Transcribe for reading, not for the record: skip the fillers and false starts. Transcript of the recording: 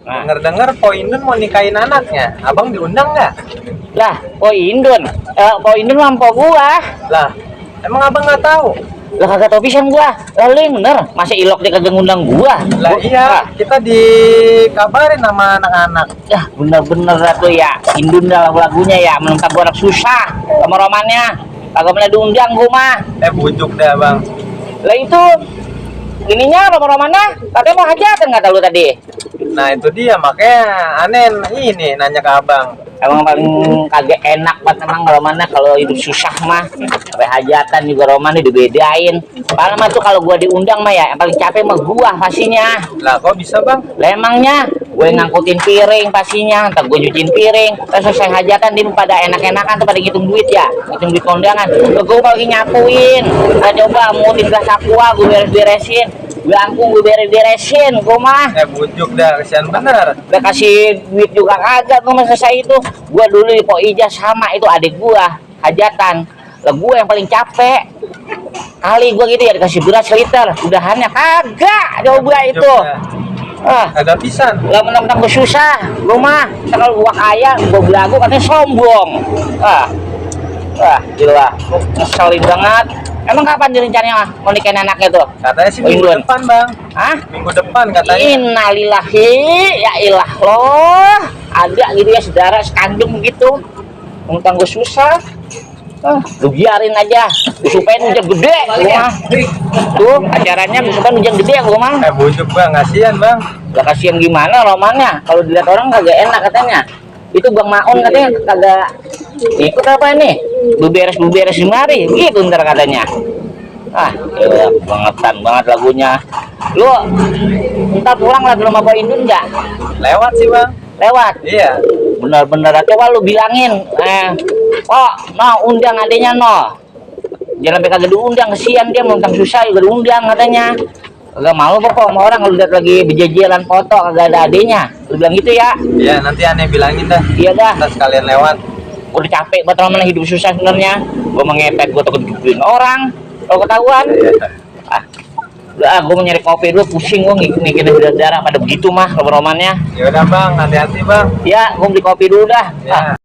Nah, Dengar-dengar Po Indun mau nikahin anaknya. Abang diundang nggak? lah, Po Indun. Po Indun mah po gua. Lah, emang abang nggak tahu? Lah kagak tau pisan gua. Lalu yang bener, masa Ilok dia kagak ngundang gua? Lah iya, kita dikabarin sama anak-anak. Ya bener-bener tuh ya, Indun dah lagu-lagunya ya, menentang gua anak susah sama romannya. Kagak pernah diundang gua mah. Bujuk dah bang. Lah itu ininya roman-romannya katanya mau hajatan kata lu tadi. Nah itu dia, makanya aneh ini nanya ke abang. Emang paling kagak enak banget emang romannya kalau hidup susah mah. Sampai hajatan juga romannya dibedain. Paling mah tuh kalau gua diundang mah ya yang paling capek mah gua pastinya. Lah kok bisa bang? Lah emangnya gue ngangkutin piring pastinya, ntar gue nyuciin piring, terus selesai hajatan dia pada enak-enakan tuh pada ngitung duit ya, ngitung duit kondangan. Gue lagi nyapuin, gue coba mutin gelas aqua, gue beres-beresin, gue angkung, gue beres-beresin, gue mah. Bujuk dah, kesian bener. Udah kasih duit juga kagak tuh mas selesai itu. Gue dulu di Po Ija sama itu adik gue hajatan, lah gue yang paling capek. Kali gue gitu ya dikasih beras liter, udahannya kagak coba itu. Agak pisan. Gak menang-menang gue susah, gue mah kalau gua kaya, gue belagu katanya sombong. Gila, ngeselin banget. Emang kapan direncananya mau nikahin anaknya tuh? Katanya sih minggu depan bang. Hah? Minggu depan katanya. Innalillahi, ya ilah loh. Ada gitu ya saudara sekandung gitu. Menentang gue susah. Lu biarin aja, supaya hujan gede gua mah. Tuh acaranya supaya hujan gede gua mah. Bujuk bang, kasihan bang. Lah kasihan gimana romannya? Kalau dilihat orang kagak enak katanya. Itu Bang Maon katanya kagak ikut apa ini? Beberes di mari, gitu ntar katanya. Ya, bangetan banget lagunya. Lu ntar pulang lagi rumah Po Indun nggak? Lewat sih bang. Lewat. Iya. Bener-bener coba lu bilangin. Undang adenya jangan sampai kagak diundang, kesian dia mentang susah juga diundang katanya. Kagak malu kok sama orang kalau lihat lagi berjejeran foto kagak ada adenya. Lu bilang gitu ya? Iya, nanti aneh bilangin dah. Iya dah. Kita sekalian lewat. Udah capek banget roman hidup susah sebenarnya. Gua mengepet, gua takut digituin orang kalau ketahuan. Udah, gua mau nyari kopi dulu, pusing gua ngikin darah pada begitu mah romannya. Ya udah bang, hati-hati bang. Ya, gua beli kopi dulu dah. Ya.